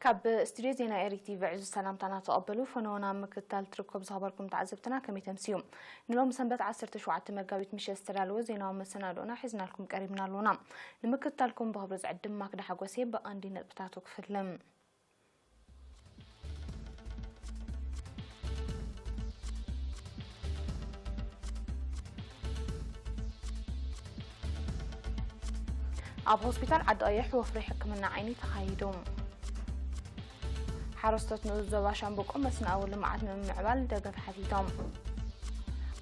ካብ ስቱድዮ ዜና ኤሪ ቲቪ ዕዙዝ ሰላምታና ተቐበሉ። ፈነወና ምክትታል ትርከቡ ዝኸበርኩም ተዓዘብትና ከመይ ተምስዩ? ንሎም ሰንበት ዓሰርተ ሸውዓተ መጋቢት ምሸት ዝተዳለወ ዜናዊ መሰናዶና ሒዝናልኩም ቀሪብና ኣሎና። ንምክትታልኩም ብኽብሪ ዝዕድም ማክዳ ሓጎሴ ብቐንዲ ነጥብታቱ ክፍልም። ኣብ ሆስፒታል ዓዲ ቀይሕ ወፍሪ ሕክምና ዓይኒ ተኻይዱ። ሓረስቶት ንኡስ ዞባ ሻምብቆ መስናዊ ልምዓት ንምምዕባል ደገፍ ሓቲቶም።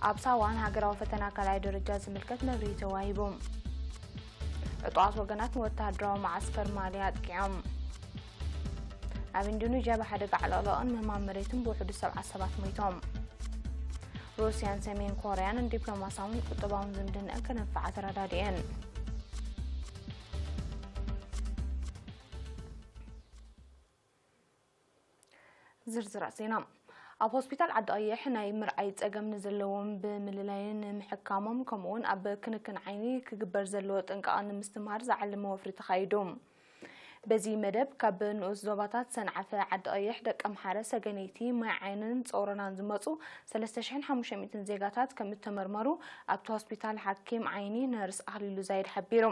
ኣብ ሳዋን ሃገራዊ ፈተና ካልኣይ ደረጃ ዝምልከት መብርሂ ተዋሂቡ። ዕጡቓት ወገናት ንወተሃደራዊ መዓስከር ማሊ ኣጥቂዖም። ኣብ ኢንዶኔዥያ ብሓደጋ ዓለቕለቕን ምህማም መሬትን ብውሕዱ ሰብዓ ሰባት ሞይቶም። ሩስያን ሰሜን ኮርያን ዲፕሎማሳውን ቁጠባውን ዝምድንአን ከነንፍዓ ተረዳዲኤን። ዝርዝራት ዜና። ኣብ ሆስፒታል ዓዲ ቀይሕ ናይ ምርኣይ ጸገም ንዘለዎም ብምልላይን ንምሕካሞም ከምኡውን ኣብ ክንክን ዓይኒ ክግበር ዘለዎ ጥንቃቐ ንምስትምሃር ዝዓለመ ወፍሪ ተኻይዱ። በዚ መደብ ካብ ንኡስ ዞባታት ሰንዓፈ፣ ዓዲ ቀይሕ፣ ደቀምሓረ፣ ሰገነይቲ፣ ማይ ዓይንን ጾሮናን ዝመጹ ሰለስተ ሽሕን ሓሙሽተ ሚእትን ዜጋታት ከም እተመርመሩ ኣብቲ ሆስፒታል ሓኪም ዓይኒ ነርስ ኣኽሊሉ ዛይድ ሓቢሩ።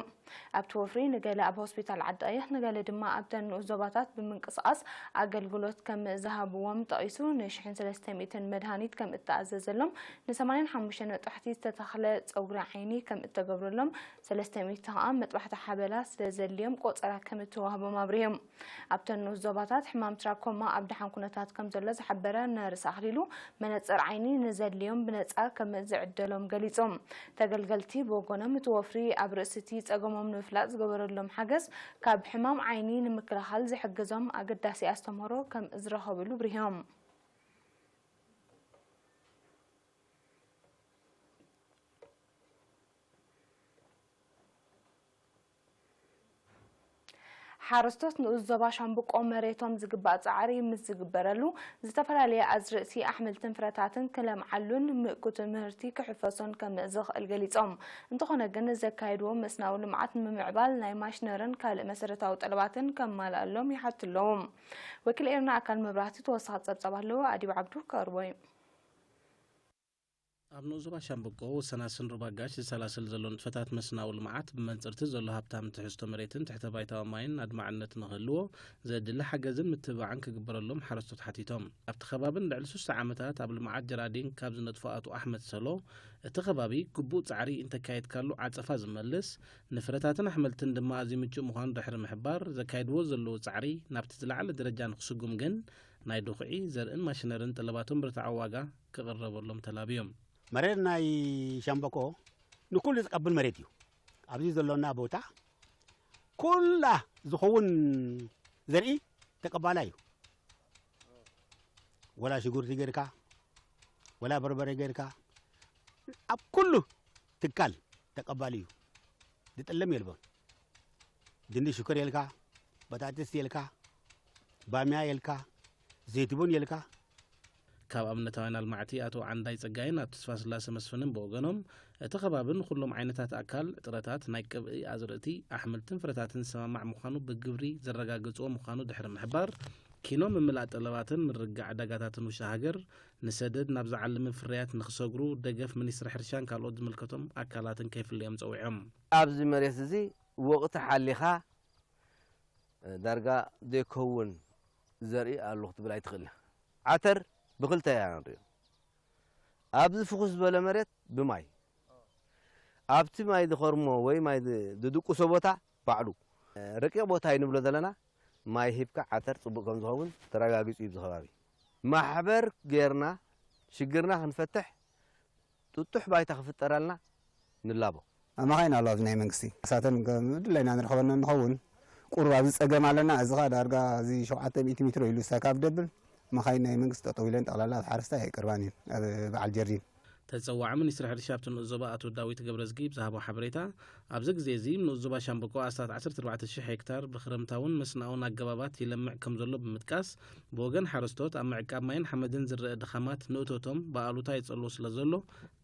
ኣብቲ ወፍሪ ንገለ ኣብ ሆስፒታል ዓዲ ቀይሕ፣ ንገለ ድማ ኣብተን ንኡስ ዞባታት ብምንቅስቓስ ኣገልግሎት ከም ዝሃብዎም ጠቒሱ፣ ንሽሕን ሰለስተ ሚእትን መድሃኒት ከም እተኣዘዘሎም፣ ንሰማንያን ሓሙሽተን መጥባሕቲ ዝተተኽለ ጸጉሪ ዓይኒ ከም እተገብረሎም፣ ሰለስተ ሚእቲ ከኣ መጥባሕቲ ሓበላ ስለ ዘድልዮም ቆጸራ ከም እተዋህቦም ኣብሪሆም። ኣብተን ንኡስ ዞባታት ሕማም ትራኮማ ኣብ ደሓን ኩነታት ከም ዘሎ ዝሓበረ ነርስ ኣኽሊሉ፣ መነጽር ዓይኒ ንዘድልዮም ብነጻ ከም ዝዕደሎም ገሊጹ። ተገልገልቲ ብወገኖም እቲ ወፍሪ ኣብ ርእሲ እቲ ጸገሞም ንምፍላጥ ዝገበረሎም ሓገዝ ካብ ሕማም ዓይኒ ንምክልኻል ዝሕግዞም ኣገዳሲ ኣስተምህሮ ከም ዝረኸብሉ ብሪሆም። ሓረስቶት ንኡስ ዞባ ሻምብቆ መሬቶም ዝግባእ ጻዕሪ ምስ ዝግበረሉ፣ ዝተፈላለየ ኣዝርእቲ ኣሕምልትን ፍረታትን ክለምዓሉን ምእኩት ምህርቲ ክሕፈሶን ከም ዝኽእል ገሊጾም። እንተኾነ ግን፣ ዘካየድዎ መስናዊ ልምዓት ንምምዕባል ናይ ማሽነርን ካልእ መሰረታዊ ጠለባትን ከማልኣሎም ይሓቱ ኣለዉ። ወኪል ኤርና ኣካል መብራህቲ ተወሳኺ ጸብጻብ ኣለዎ፣ ኣዲብ ዓብዱ ከቕርቦ እዩ። ኣብ ንኡስ ዞባ ሻምብቆ ወሰናስን ሩባ ጋሽ ዝሰላሰል ዘሎ ንጥፈታት መስናዊ ልምዓት፣ ብመንጽርቲ ዘሎ ሃብታም ትሕዝቶ መሬትን ትሕተ ባይታዊ ማይን ኣድማዕነት ንኽህልዎ ዘድሊ ሓገዝን ምትብባዕን ክግበረሎም ሓረስቶት ሓቲቶም። ኣብቲ ከባብን ልዕሊ ሱሳ ዓመታት ኣብ ልምዓት ጀራዲን ካብ ዝነጥፉ ኣቶ ኣሕመድ ሰሎ፣ እቲ ከባቢ ግቡእ ጻዕሪ እንተካየድካሉ ዓጸፋ ዝመልስ፣ ንፍረታትን ኣሕምልትን ድማ ኣዝዩ ምቹእ ምዃኑ ድሕሪ ምሕባር፣ ዘካይድዎ ዘለዉ ጻዕሪ ናብቲ ዝለዓለ ደረጃ ንክስጉም ግን፣ ናይ ድኹዒ፣ ዘርእን ማሽነርን ጠለባቶም ብርትዓዊ ዋጋ ክቕረበሎም ተላብዮም። መሬት ናይ ሸምበቆ ንኩሉ ዝቀብል መሬት እዩ። ኣብዚ ዘሎና ቦታ ኩላ ዝኸውን ዘርኢ ተቀባላይ እዩ። ወላ ሽጉርቲ ጌርካ፣ ወላ በርበረ ጌርካ፣ ኣብ ኩሉ ትካል ተቀባሊ እዩ። ዝጥለም የልቦን። ድንሽ ሽኮር የልካ፣ በጣጥስ የልካ፣ ባምያ የልካ፣ ዘይትቡን የልካ። ካብ ኣብነታውያን ኣልማዕቲ ኣቶ ዓንዳይ ጸጋይን ኣቶ ተስፋስላሰ መስፍንን ብወገኖም፣ እቲ ከባቢ ንኹሎም ዓይነታት ኣካል ጥረታት ናይ ቅብኢ ኣዝርእቲ፣ ኣሕምልትን ፍረታትን ዝሰማማዕ ምዃኑ ብግብሪ ዘረጋገጽዎ ምዃኑ ድሕሪ ምሕባር፣ ኪኖ ምምላእ ጠለባትን ምርግጋዕ ዕዳጋታትን ውሽጢ ሃገር ንሰደድ ናብ ዝዓለመ ፍርያት ንኽሰግሩ ደገፍ ሚኒስትሪ ሕርሻን ካልኦት ዝምልከቶም ኣካላትን ከይፍለዮም ጸዊዖም። ኣብዚ መሬት እዚ ወቕቲ ሓሊኻ ዳርጋ ዘይከውን ዘርኢ ኣሎ ክትብል ኣይትኽእልን ኢኻ። ዓተር ብኽልተ እያ ንሪኦ። ኣብዚ ፍኹስ ዝበለ መሬት ብማይ፣ ኣብቲ ማይ ዝኸርሞ ወይ ማይ ዝ-፣ ዝድቁሶ ቦታ ባዕሉ፣ ረቂቕ ቦታ እዩ ንብሎ ዘለና። ማይ ሂብካ ዓተር ጽቡቕ ከም ዝኸውን ተረጋጊጹ እዩ። ኣብዚ ከባቢ ማሕበር ጌርና ሽግርና ክንፈትሕ ጥጡሕ ባይታ ክፍጠረልና ንላቦ። ኣማኻይና ኣሎ ኣብዚ ናይ መንግስቲ። ንሳተን ከም ድላይና ንረኽበና ንኸውን። ቁሩብ ኣብዚ ጸገም ኣለና። እዚ ኸኣ ዳርጋ እዚ ሸውዓተ ሚእቲ ሜትሮ ኢሉ ስታክ ኣብ ደብል መኻይን ናይ መንግስቲ ጠጠው ኢለን ጠቕላላ ኣብ ሓረስታይ ኣይቀርባን እየን። ኣብ በዓል ጀርዲን። ተጸዋዒ ሚኒስትሪ ሕርሻ ኣብቲ ንኡስ ዞባ ኣቶ ዳዊት ገብረዝጊ ብዝሃቦ ሓበሬታ፣ ኣብዚ ግዜ እዚ ንኡስ ዞባ ሻምበቆ ኣስታት ዓሰርተ ኣርባዕተ ሽሕ ሄክታር ብክረምታውን መስናውን ኣገባባት ይለምዕ ከም ዘሎ ብምጥቃስ፣ ብወገን ሓረስቶት ኣብ ምዕቃብ ማይን ሓመድን ዝረአ ድኻማት ንእቶቶም ብኣሉታ ይጸልዎ ስለ ዘሎ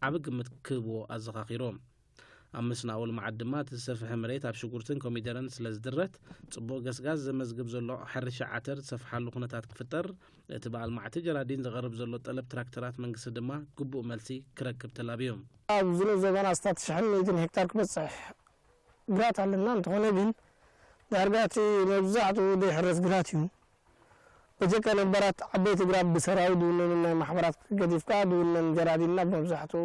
ዓቢ ግምት ክህብዎ ኣዘኻኺሮም። ኣብ መስናኦ ልምዓት ድማ እቲ ዝሰፍሐ መሬት ኣብ ሽጉርትን ኮሚደረን ስለ ዝድረት፣ ጽቡቕ ገስጋስ ዘመዝግብ ዘሎ ሕርሻ ዓተር ዝሰፍሓሉ ኩነታት ክፍጠር፣ እቲ ብኣልማዕቲ ጀራዲን ዝቐርብ ዘሎ ጠለብ ትራክተራት መንግስቲ ድማ ግቡእ መልሲ ክረክብ ተላብዩ። ኣብ ዝነ ዘበና ኣስታት ሽሕን ሚእትን ሄክታር ክበጽሕ ግራት ኣለና። እንተኾነ ግን ዳርጋ እቲ መብዛሕትኡ ዘይሕረስ ግራት እዩ። በጀካ ነባራት ዓበይቲ ግራት ብሰራዊ ድውነንን ናይ ማሕበራት ገዲፍካ ድውነን ጀራዲንና መብዛሕትኡ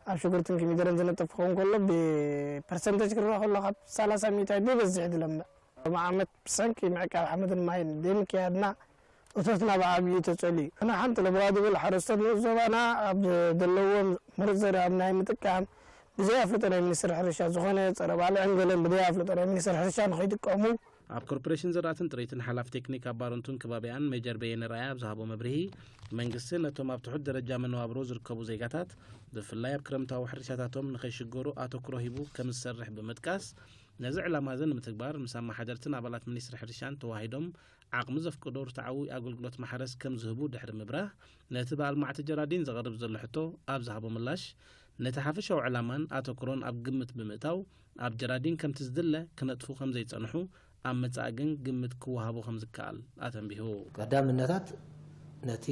ኣብ ሽጉርትን ኮሚደረን ዝነጥፍ ክኸውን ከሎ ብፐርሰንተጅ ክረኣ ከሎ ካብ ሰላሳ ሚእቲ ኣይበዝሕ ድለምዕ። ሎሚ ዓመት ብሰንኪ ምዕቃብ ሓመድን ማይን ዘይምክያድና እቶትና ብዓብዩ ተጸልዩ። ኣነ ሓንቲ ለበዋ ዝብል ሓረስቶት ንኡስ ዞባና ኣብ ዘለዎም መሬት ዘርኢ ኣብ ናይ ምጥቃም ብዘይ ኣፍልጦ ናይ ሚኒስትሪ ሕርሻ ዝኾነ ጸረ ባልዕን ገለን ብዘይ ኣፍልጦ ናይ ሚኒስትሪ ሕርሻ ንኸይጥቀሙ ኣብ ኮርፖሬሽን ዘራእትን ጥሪትን ሓላፊ ቴክኒክ ኣብ ባረንቱን ከባቢኣን ሜጀር በየነ ራያ ኣብ ዝሃቦ መብርሂ፣ መንግስቲ ነቶም ኣብ ትሑት ደረጃ መነባብሮ ዝርከቡ ዜጋታት ብፍላይ ኣብ ክረምታዊ ሕርሻታቶም ንኸይሽገሩ ኣተኩሮ ሂቡ ከም ዝሰርሕ ብምጥቃስ፣ ነዚ ዕላማ እዚ ንምትግባር ምስ ኣመሓደርትን ኣባላት ሚኒስትሪ ሕርሻን ተዋሂዶም ዓቕሚ ዘፍቅዶ ርትዓዊ ኣገልግሎት ማሕረስ ከም ዝህቡ ድሕሪ ምብራህ፣ ነቲ ብኣልማዕቲ ጀራዲን ዘቕርብ ዘሎ ሕቶ ኣብ ዝሃቦ ምላሽ፣ ነቲ ሓፈሻዊ ዕላማን ኣተኩሮን ኣብ ግምት ብምእታው፣ ኣብ ጀራዲን ከምቲ ዝድለ ክነጥፉ ከም ዘይጸንሑ ኣብ መጻኢ ግን ግምት ክወሃቦ ከም ዝከኣል ኣተንቢሁ። ቀዳምነታት ነቲ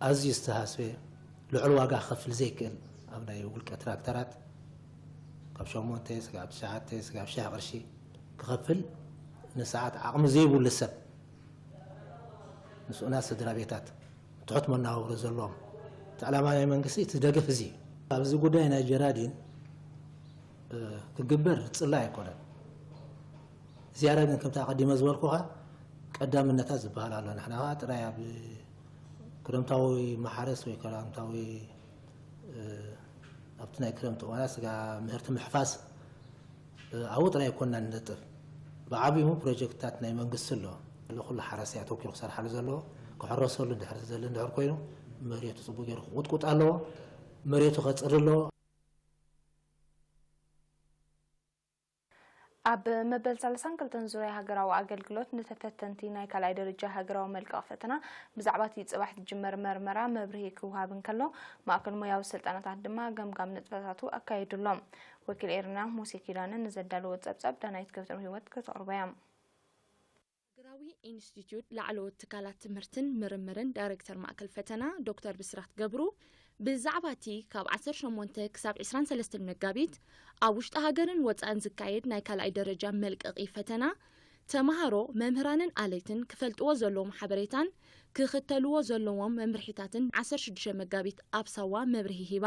ኣዝዩ ዝተሃስበ ልዑል ዋጋ ክኸፍል ዘይክእል ኣብ ናይ ውልቀ ትራክተራት ካብ ሸሞንተ ስጋብ ትሽዓተ ስጋብ ሽሕ ቅርሺ ክኸፍል ንሰዓት ዓቕሚ ዘይብሉ ሰብ ንስኡናት ስድራ ቤታት ትሑት መናባብሮ ዘለዎም እቲ ዕላማ ናይ መንግስቲ እቲ ደገፍ እዚ እዩ። ኣብዚ ጉዳይ ናይ ጀራዲን ክግበር ዝጽላ ኣይኮነን። ዝያዳ ግን ከምቲ ኣቐዲመ ዝበልኩኻ ቀዳምነታት ዝበሃል ኣሎ። ንሕና ኸዓ ጥራይ ኣብ ክረምታዊ ማሕረስ ወይ ክረምታዊ ኣብቲ ናይ ክረምቲ እዋናት ስጋ ምህርቲ ምሕፋስ ኣብኡ ጥራይ ኣይኮንና ንነጥፍ። ብዓብዩ ፕሮጀክትታት ናይ መንግስቲ ኣሎ። ኩሉ ሓረስታይ ኣተኪሩ ክሰርሓሉ ዘለዎ ክሕረሰሉ እንድሕር ዝደሊ እንድሕር ኮይኑ መሬቱ ጽቡቅ ገይሩ ክቁጥቁጥ ኣለዎ። መሬቱ ከጽሪ ኣለዎ። ኣብ መበል ሰላሳን ክልተን ዙርያ ሃገራዊ ኣገልግሎት ንተፈተንቲ ናይ ካልኣይ ደረጃ ሃገራዊ መልቀቒ ፈተና ብዛዕባ እቲ ጽባሕ ዝጅመር መርመራ መብርሂ ክወሃብ እንከሎ፣ ማእከል ሞያዊ ስልጠናታት ድማ ገምጋም ንጥፈታቱ ኣካይዱሎም። ወኪል ኤርና ሙሴ ኪዳነ ንዘዳለዎ ጸብጻብ ዳናይት ገብረህይወት ከተቕርቦ እያ። ሃገራዊ ኢንስቲትዩት ላዕለዎት ትካላት ትምህርትን ምርምርን ዳይሬክተር ማእከል ፈተና ዶክተር ብስራት ገብሩ፣ ብዛዕባ እቲ ካብ ዓሰርተ ሸሞንተ ክሳብ ዕስራን ሰለስተን መጋቢት ኣብ ውሽጢ ሃገርን ወጻእን ዝካየድ ናይ ካልኣይ ደረጃ መልቀቒ ፈተና፣ ተመሃሮ፣ መምህራንን ኣለይትን ክፈልጥዎ ዘለዎም ሓበሬታን ክኽተልዎ ዘለዎም መምርሒታትን ዓሰርተ ሽዱሽተ መጋቢት ኣብ ሳዋ መብርሂ ሂባ።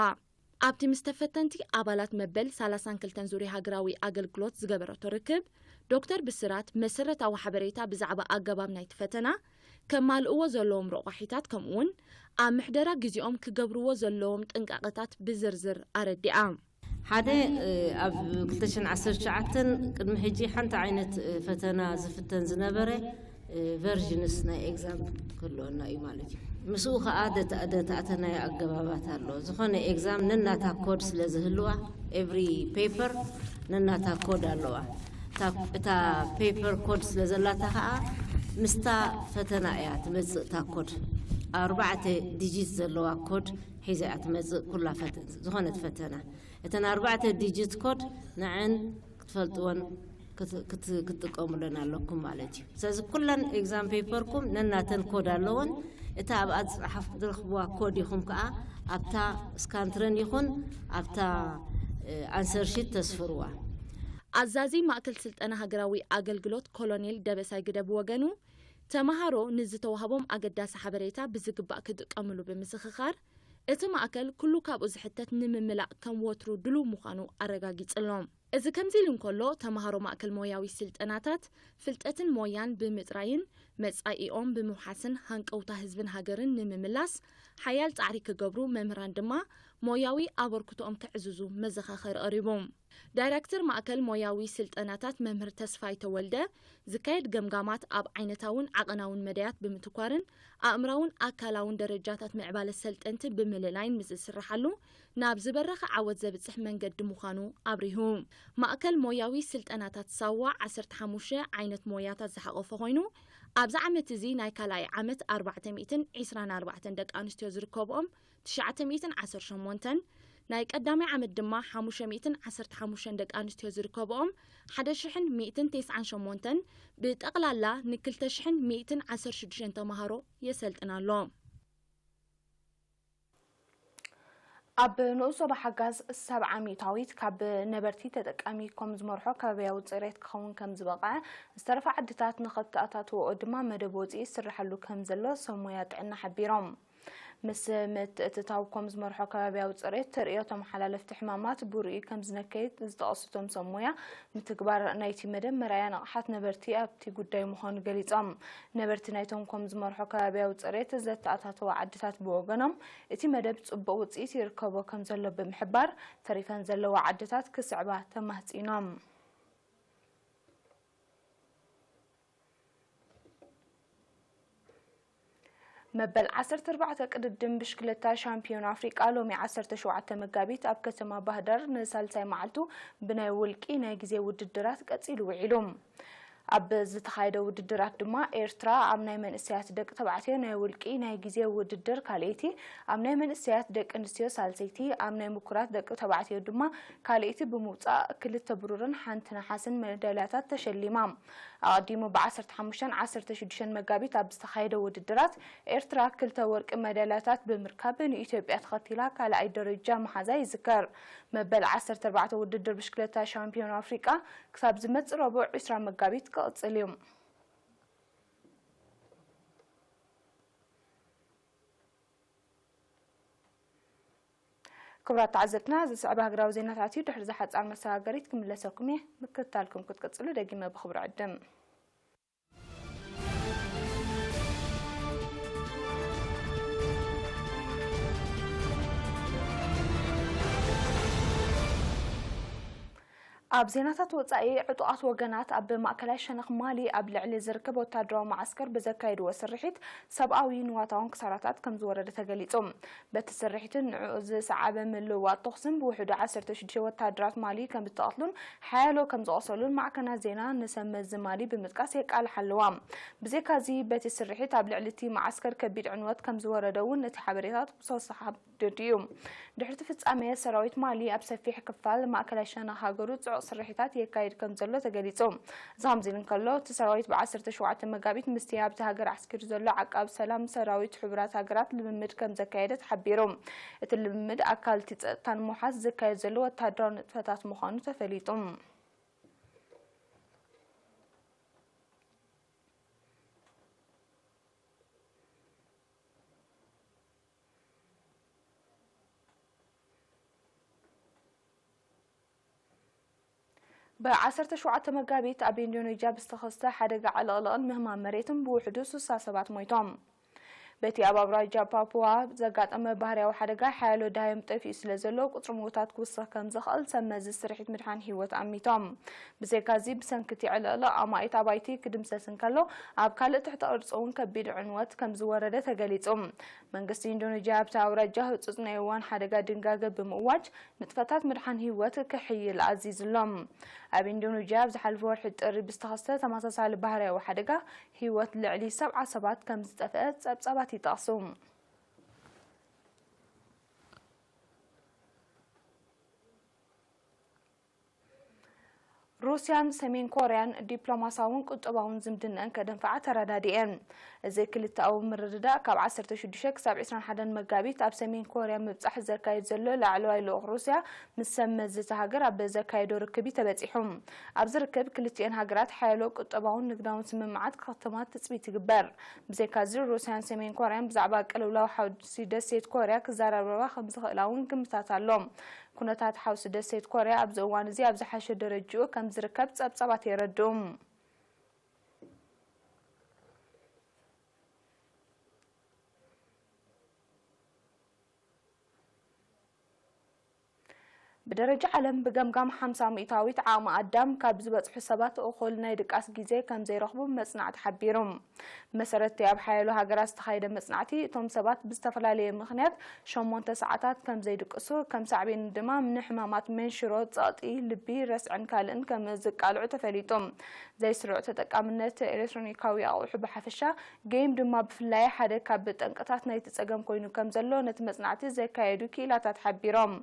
ኣብቲ ምስ ተፈተንቲ ኣባላት መበል ሰላሳን ክልተን ዙርያ ሃገራዊ ኣገልግሎት ዝገበረቶ ርክብ፣ ዶክተር ብስራት መሰረታዊ ሓበሬታ ብዛዕባ ኣገባብ ናይቲ ፈተና፣ ከማልእዎ ዘለዎም ረቋሒታት ከምኡውን ኣብ ምሕደራ ግዜኦም ክገብርዎ ዘለዎም ጥንቃቐታት ብዝርዝር ኣረዲኣ። ሓደ ኣብ ክልተ ሽሕን ዓሰርተ ትሽዓተን ቅድሚ ሕጂ ሓንቲ ዓይነት ፈተና ዝፍተን ዝነበረ ቨርዥንስ ናይ ኤግዛም ክህልወና እዩ ማለት እዩ። ምስኡ ከዓ ደተኣተናዮ ኣገባባት ኣሎ። ዝኾነ ኤግዛም ነናታ ኮድ ስለ ዝህልዋ ኤቭሪ ፔፐር ነናታ ኮድ ኣለዋ። እታ ፔፐር ኮድ ስለ ዘላታ ከዓ ምስታ ፈተና እያ ትመፅእ። እታ ኮድ ኣርባዕተ ዲጂት ዘለዋ ኮድ ሒዛ እያ ትመፅእ ኩላ ዝኾነት ፈተና። እተን ኣርባዕተ ዲጂት ኮድ ንዐን ክትፈልጥወን ክትጥቀሙለን ኣለኩም ማለት እዩ። ስለዚ ኩለን ኤግዛም ፔፐርኩም ነናተን ኮድ ኣለወን። እታ ኣብኣ ዝፅሓፍ ዝረኽብዋ ኮድ ኢኹም ከዓ ኣብታ ስካንትረን ይኹን ኣብታ ኣንሰርሺት ተስፍርዋ። ኣዛዚ ማእከል ስልጠና ሃገራዊ ኣገልግሎት ኮሎኔል ደበሳይ ግደ ብወገኑ፣ ተመሃሮ ንዝተዋህቦም ኣገዳሲ ሓበሬታ ብዝግባእ ክጥቀምሉ ብምዝኽኻር፣ እቲ ማእከል ኩሉ ካብኡ ዝሕተት ንምምላእ ከም ወትሩ ድሉው ምዃኑ ኣረጋጊጽሎም። እዚ ከምዚ ኢሉ እንከሎ፣ ተመሃሮ ማእከል ሞያዊ ስልጠናታት ፍልጠትን ሞያን ብምጥራይን መጻኢኦም ብምውሓስን ሃንቀውታ ህዝብን ሃገርን ንምምላስ ሓያል ጻዕሪ ክገብሩ፣ መምህራን ድማ ሞያዊ ኣበርክቶኦም ከዕዝዙ መዘኻኸሪ ቀሪቡ። ዳይረክተር ማእከል ሞያዊ ስልጠናታት መምህር ተስፋይ ተወልደ፣ ዝካየድ ገምጋማት ኣብ ዓይነታውን ዓቐናውን መዳያት ብምትኳርን ኣእምራውን ኣካላውን ደረጃታት ምዕባለ ሰልጠንቲ ብምልላይን ምስ ዝስርሓሉ ናብ ዝበረኸ ዓወት ዘብጽሕ መንገዲ ምዃኑ ኣብሪሁ። ማእከል ሞያዊ ስልጠናታት ሳዋ ዓሰርተ ሓሙሽተ ዓይነት ሞያታት ዝሓቖፈ ኮይኑ፣ ኣብዚ ዓመት እዚ ናይ ካልኣይ ዓመት ኣርባዕተ ሚእትን ዕስራን ኣርባዕተን ደቂ ኣንስትዮ ዝርከብኦም ትሽዓተ ሚእትን ዓሰርተ ሸሞንተን፣ ናይ ቀዳማይ ዓመት ድማ ሓሙሽተ ሚእትን ዓሰርተ ሓሙሽተን ደቂ ኣንስትዮ ዝርከብኦም ሓደ ሽሕን ሚእትን ተስዓን ሸሞንተን ብጠቕላላ ንክልተ ሽሕን ሚእትን ዓሰርተ ሽዱሽተን ተምሃሮ የሰልጥና ኣሎ። ኣብ ንኡስ ዞባ ሓጋዝ ሰብዓ ሚእታዊት ካብ ነበርቲ ተጠቃሚ ኮም ዝመርሖ ከባቢያዊ ጽሬት ክኸውን ከም ዝበቕዐ ዝተረፋ ዓድታት ንኸተኣታትወኦ ድማ መደብ ወፂኢ ይስርሓሉ ከም ዘሎ ሰብ ሞያ ጥዕና ሓቢሮም። ምስ ምትእትታው ኮም ዝመርሖ ከባቢያዊ ጽሬት ተርእዮ ተመሓላለፍቲ ሕማማት ብርኡይ ከም ዝነከይት ዝጠቐሱ እቶም ሰብ ሞያ፣ ምትግባር ናይቲ መደብ መርኣያ ንቕሓት ነበርቲ ኣብቲ ጉዳይ ምዃኑ ገሊጾም። ነበርቲ ናይቶም ኮም ዝመርሖ ከባቢያዊ ጽሬት ዘተኣታተዋ ዓድታት ብወገኖም፣ እቲ መደብ ጽቡቕ ውጽኢት ይርከቦ ከም ዘሎ ብምሕባር፣ ተሪፈን ዘለዋ ዓድታት ክስዕባ ተማህጺኖም። መበል ዓሰርተ ኣርባዕተ ቅድድም ብሽክለታ ሻምፒዮን ኣፍሪቃ ሎሚ ዓሰርተ ሸውዓተ መጋቢት ኣብ ከተማ ባህዳር ንሳልሳይ መዓልቱ ብናይ ውልቂ ናይ ግዜ ውድድራት ቀጺሉ ውዒሉ። ኣብ ዝተኻየደ ውድድራት ድማ ኤርትራ ኣብ ናይ መንእሰያት ደቂ ተባዕትዮ ናይ ውልቂ ናይ ግዜ ውድድር ካልኣይቲ፣ ኣብ ናይ መንእሰያት ደቂ ኣንስትዮ ሳልሰይቲ፣ ኣብ ናይ ምኩራት ደቂ ተባዕትዮ ድማ ካልኣይቲ ብምውጻእ ክልተ ብሩርን ሓንቲ ነሓስን መዳልያታት ተሸሊማ። ኣቐዲሙ ብ ዓሰርተ ሓሙሽተን ዓሰርተ ሽዱሽተን መጋቢት ኣብ ዝተኻየደ ውድድራት ኤርትራ ክልተ ወርቂ መዳልያታት ብምርካብ ንኢትዮጵያ ተኸቲላ ካልኣይ ደረጃ ምሓዛ ይዝከር። መበል ዓሰርተ ኣርባዕተ ውድድር ብሽክለታ ሻምፒዮን ኣፍሪቃ ክሳብ ዝመጽእ ረቡዕ ዕስራ መጋቢት ክቕጽል እዩ። ክቡራት ተዓዘብትና፣ ዝስዕብ ሃገራዊ ዜናታት እዩ። ድሕሪ ዝሓጻር መሰጋገሪት ክምለሰኩም እየ። ምክትታልኩም ክትቅጽሉ ደጊመ ብኽብሪ ዕድም። ኣብ ዜናታት ወጻኢ፣ ዕጡቓት ወገናት ኣብ ማእከላይ ሸነኽ ማሊ ኣብ ልዕሊ ዝርከብ ወታደራዊ መዓስከር ብዘካየድዎ ስርሒት ሰብኣዊ ንዋታውን ክሳራታት ከም ዝወረደ ተገሊጹ። በቲ ስርሒትን ንዕኡ ዝሰዓበ ምልውዋጥ ተኹስን ብውሕዱ ዓሰርተ ሽዱሽተ ወታደራት ማሊ ከም ዝተቐትሉን ሓያሎ ከም ዝቖሰሉን ማዕከናት ዜና ንሰብ መዚ ማሊ ብምጥቃስ የቃልሓ ኣለዋ። ብዘይካዚ፣ በቲ ስርሒት ኣብ ልዕሊ እቲ መዓስከር ከቢድ ዕንወት ከም ዝወረደ እውን እቲ ሓበሬታ ተወሳኺ ኣደድዩ። ድሕሪ እቲ ፍጻሜ፣ ሰራዊት ማሊ ኣብ ሰፊሕ ክፋል ማእከላይ ሸነኽ ሃገሩ ጽዑቕ ስርሒታት የካይድ ከም ዘሎ ተገሊጹ። እዚ ከምዚ ኢሉ እንከሎ፣ እቲ ሰራዊት ብ ዓሰርተ ሸውዓተ መጋቢት ምስቲ ኣብቲ ሃገር ዓስኪሩ ዘሎ ዓቃብ ሰላም ሰራዊት ሕቡራት ሃገራት ልምምድ ከም ዘካየደ ተሓቢሩ። እቲ ልምምድ ኣካል እቲ ጸጥታ ንምውሓስ ዝካየድ ዘሎ ወተሃደራዊ ንጥፈታት ምዃኑ ተፈሊጡ። ብ ዓሰርተ ሸውዓተ መጋቢት ኣብ ኢንዶኔዥያ ብዝተኸስተ ሓደጋ ዕልቕልቕን ምህማም መሬትን ብውሕዱ ስሳ ሰባት ሞይቶም። በቲ ኣብ ኣውራጃ ፓፑዋ ዘጋጠመ ባህርያዊ ሓደጋ ሓያሎ ደሃዮም ጠፊኡ ስለ ዘሎ፣ ቁጽሪ ምዉታት ክውስኽ ከም ዝኽእል ሰብ መዚ ስርሒት ምድሓን ህይወት ኣሚቶም። ብዘይካዚ፣ ብሰንኪ እቲ ዕልቕልቕ ኣማኢት ኣባይቲ ክድምሰስ እንከሎ፣ ኣብ ካልእ ትሕተ ቅርጺ እውን ከቢድ ዕንወት ከም ዝወረደ ተገሊጹ። መንግስቲ ኢንዶኔዥያ ኣብቲ ኣውራጃ ህጹጽ ናይ እዋን ሓደጋ ድንጋገ ብምእዋጅ፣ ንጥፈታት ምድሓን ህይወት ክሕይል ኣዚዙ ኣሎ። ኣብ ኢንዶኔዥያ ኣብ ዝሓለፈ ወርሒ ጥሪ ብዝተኸስተ ተመሳሳሊ ባህርያዊ ሓደጋ ህይወት ልዕሊ ሰብዓ ሰባት ከም ዝጠፍአ ጸብጻባት ይጠቕሱ። ሩስያን ሰሜን ኮርያን ዲፕሎማሳውን ቁጠባውን ዝምድነአን ከደንፍዓ ተረዳዲኤን። እዚ ክልተኣዊ ምርድዳእ ካብ ዓሰርተ ሽዱሽተ ክሳብ ዕስራን ሓደን መጋቢት ኣብ ሰሜን ኮርያ ምብጻሕ ዘካየድ ዘሎ ላዕለዋይ ልኡኽ ሩስያ ምስ ሰብ መዚ እታ ሃገር ኣብ ዘካየዶ ርክብ እዩ ተበጺሑ። ኣብዚ ርክብ ክልቲኤን ሃገራት ሓያሎ ቁጠባውን ንግዳውን ስምምዓት ክኽተማ ትጽቢት ይግበር። ብዘይካዚ፣ ሩስያን ሰሜን ኮርያን ብዛዕባ ቅልውላው ሓውሲ ደሴት ኮርያ ክዘራረባ ከም ዝኽእላ እውን ግምታት ኣሎ። ኩነታት ሓውሲ ደሴት ኮርያ ኣብዚ እዋን እዚ ኣብ ዝሓሸ ደረጅኡ ከም ዝርከብ ጸብጻባት የረድኡ። ብደረጃ ዓለም ብገምጋም ሓምሳ ሚእታዊት ዓቕሚ ኣዳም ካብ ዝበጽሑ ሰባት እኹል ናይ ድቃስ ግዜ ከም ዘይረኽቡ መጽናዕቲ ሓቢሩ። ብመሰረት እቲ ኣብ ሓያሎ ሃገራት ዝተኻየደ መጽናዕቲ፣ እቶም ሰባት ብዝተፈላለየ ምኽንያት ሸሞንተ ሰዓታት ከም ዘይድቅሱ፣ ከም ሳዕቤን ድማ ንሕማማት መንሽሮ፣ ጸቕጢ፣ ልቢ፣ ረስዕን ካልእን ከም ዝቃልዑ ተፈሊጡ። ዘይስሩዕ ተጠቃምነት ኤሌክትሮኒካዊ ኣቑሑ ብሓፈሻ፣ ጌም ድማ ብፍላይ ሓደ ካብ ጠንቅታት ናይቲ ጸገም ኮይኑ ከም ዘሎ ነቲ መጽናዕቲ ዘካየዱ ክኢላታት ሓቢሮም።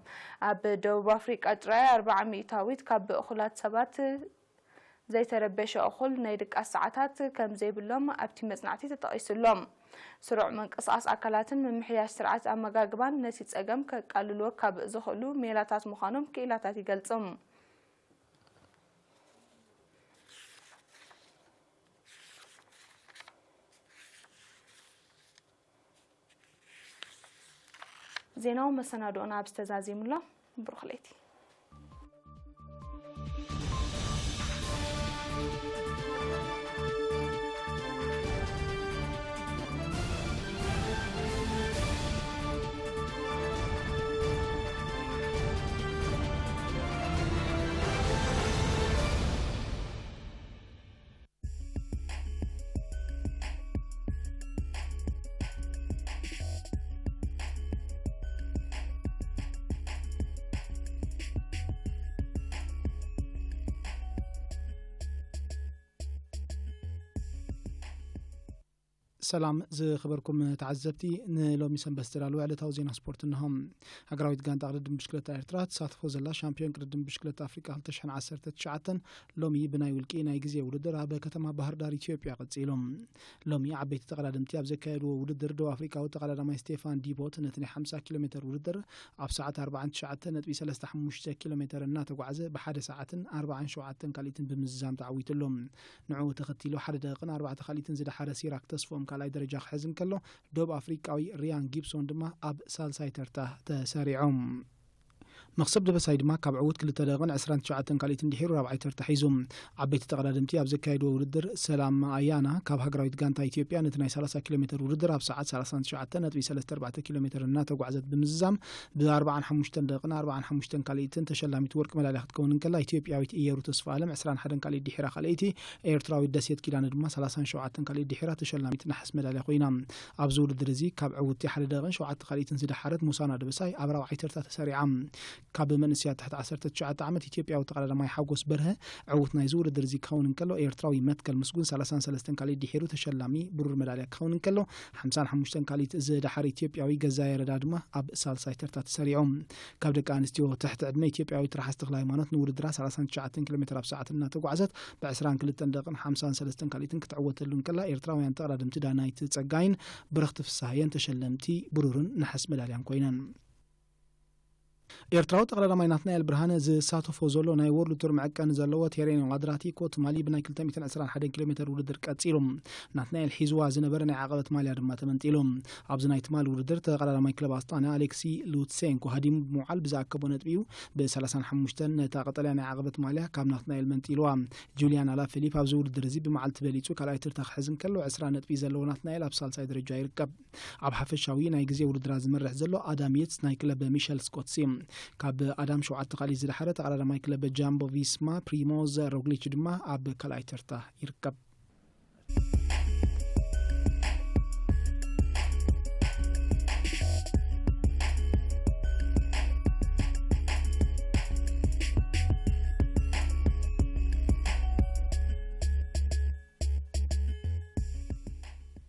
ኣብ ደቡብ ኣፍሪቃ ጥራይ ኣርብዓ ሚእታዊት ካብ እኹላት ሰባት ዘይተረበሸ እኹል ናይ ድቃስ ሰዓታት ከም ዘይብሎም ኣብቲ መጽናዕቲ ተጠቒሱሎም። ስሩዕ ምንቅስቓስ ኣካላትን ምምሕያሽ ስርዓት ኣመጋግባን ነቲ ጸገም ከቃልልዎ ካብ ዝኽእሉ ሜላታት ምዃኖም ክኢላታት ይገልጹ። ዜናዊ መሰናድኦና ኣብ ዝተዛዜሙሎ ብሩኽ ለይቲ። ሰላም ዝኸበርኩም ተዓዘብቲ፣ ንሎሚ ሰንበት ዝተዳለወ ዕለታዊ ዜና ስፖርት እንሆ። ሃገራዊት ጋንታ ቅድድም ብሽክለታ ኤርትራ ትሳተፎ ዘላ ሻምፒዮን ቅድድም ብሽክለታ ኣፍሪቃ ክልተ ሽሕን ዓሰርተ ትሽዓተን ሎሚ ብናይ ውልቂ ናይ ግዜ ውድድር ኣብ ከተማ ባህር ዳር ኢትዮጵያ ቀጺሉ። ሎሚ ዓበይቲ ተቐዳደምቲ ኣብ ዘካየድዎ ውድድር፣ ደቡብ ኣፍሪቃዊ ተቐዳዳማይ ስቴፋን ዲቦት ነቲ ናይ ሓምሳ ኪሎ ሜተር ውድድር ኣብ ሰዓት ኣርባዓን ትሽዓተ ነጥቢ ሰለስተ ሓሙሽተ ኪሎ ሜተር እናተጓዕዘ ብሓደ ሰዓትን ኣርባዓን ሸውዓተን ካልኢትን ብምዝዛም ተዓዊትሉ። ንዕኡ ተኸቲሉ ሓደ ደቂቕን ኣርባዕተ ካልኢትን ዝደሓረ ሲራክ ተስፎም ካልኣይ ደረጃ ክሕዝ እንከሎ፣ ደቡብ ኣፍሪቃዊ ሪያን ጊብሶን ድማ ኣብ ሳልሳይ ተርታ ተሰሪዖም። መኽሰብ ደበሳይ ድማ ካብ ዕዉት ክልተ ደቂቕን ዕስራን ትሽዓተን ካልኢትን ድሒሩ ራብዓይ ተርታ ሒዙ። ዓበይቲ ተቐዳደምቲ ኣብ ዘካየድዎ ውድድር፣ ሰላም ኣያና ካብ ሃገራዊት ጋንታ ኢትዮጵያ ነቲ ናይ ሰላሳ ኪሎ ሜተር ውድድር ኣብ ሰዓት ሰላሳን ትሽዓተን ነጥቢ ሰለስተ ኣርባዕተ ኪሎ ሜተር እናተጓዕዘት ብምዝዛም፣ ብ ኣርባዓን ሓሙሽተን ደቂቕን ኣርባዓን ሓሙሽተን ካልኢትን ተሸላሚት ወርቂ መዳልያ ክትከውን እንከላ፣ ኢትዮጵያዊት እየሩ ተስፋኣለም ዕስራን ሓደን ካልኢት ድሒራ ካልኣይቲ፣ ኤርትራዊት ደሴት ኪዳነ ድማ ሰላሳን ሸውዓተን ካልኢት ድሒራ ተሸላሚት ነሓስ መዳልያ ኮይና። ኣብዚ ውድድር እዚ ካብ ዕውቲ ሓደ ደቂቕን ሸውዓተ ካልኢትን ዝደሓረት ሙሳና ደበሳይ ኣብ ራብዓይ ተርታ ተሰሪዓ። ካብ መንእሰያት ትሕቲ ዓሰርተ ትሽዓተ ዓመት ኢትዮጵያዊ ተቐዳዳማይ ሓጎስ በርሀ ዕዉት ናይዚ ውድድር እዚ ክኸውን እንከሎ፣ ኤርትራዊ መትከል ምስጉን ሰላሳን ሰለስተን ካልኢት ድሒሩ ተሸላሚ ብሩር መዳልያ ክኸውን እንከሎ፣ ሓምሳን ሓሙሽተን ካልኢት ዝደሓረ ኢትዮጵያዊ ገዛኢ ረዳ ድማ ኣብ ሳልሳይ ተርታ ተሰሪዑ። ካብ ደቂ ኣንስትዮ ትሕቲ ዕድመ ኢትዮጵያዊት ርሓስ ተኽለ ሃይማኖት ንውድድራ ሰላሳን ትሽዓተን ኪሎ ሜትር ኣብ ሰዓት እናተጓዕዘት ብዕስራን ክልተን ደቂቕን ሓምሳን ሰለስተን ካልኢትን ክትዕወተሉ እንከላ፣ ኤርትራውያን ተቐዳደምቲ ዳናይት ጸጋይን ብረኽቲ ፍስሃየን ተሸለምቲ ብሩርን ነሓስ መዳልያን ኮይነን። ኤርትራዊ ተቐዳዳማይ ናትናኤል ብርሃነ ዝሳተፎ ዘሎ ናይ ወርልድ ቱር መዐቀኒ ዘለዎ ቴሬኖ ኣድራቲኮ ትማሊ ብናይ ክልተ ሚእትን ዕስራን ሓደን ኪሎ ሜተር ውድድር ቀጺሉ። ናትናኤል ሒዝዋ ዝነበረ ናይ ዓቐበት ማልያ ድማ ተመንጢሉ። ኣብዚ ናይ ትማሊ ውድድር ተቐዳዳማይ ክለብ ኣስጣና ኣሌክሲ ሉትሴንኮ ሃዲሙ ብምውዓል ብዝኣከቦ ነጥቢ እዩ ብ ሰላሳን ሓሙሽተን ነታ ቀጠልያ ናይ ዓቐበት ማልያ ካብ ናትናኤል መንጢልዋ። ጁልያን ኣላፊሊፕ ኣብዚ ውድድር እዚ ብመዓልቲ በሊጹ ካልኣይ ተርታ ክሕዝ እንከሎ፣ ዕስራ ነጥቢ ዘለዎ ናትናኤል ኣብ ሳልሳይ ደረጃ ይርከብ። ኣብ ሓፈሻዊ ናይ ግዜ ውድድራ ዝመርሕ ዘሎ ኣዳም የትስ ናይ ክለብ ሚሸል ስኮትሲ። ካብ ኣዳም ሸውዓተ ካልኢት ዝደሓረ ተቐዳዳማይ ክለብ ጃምቦ ቪስማ ፕሪሞዝ ሮግሊች ድማ ኣብ ካልኣይ ተርታ ይርከብ።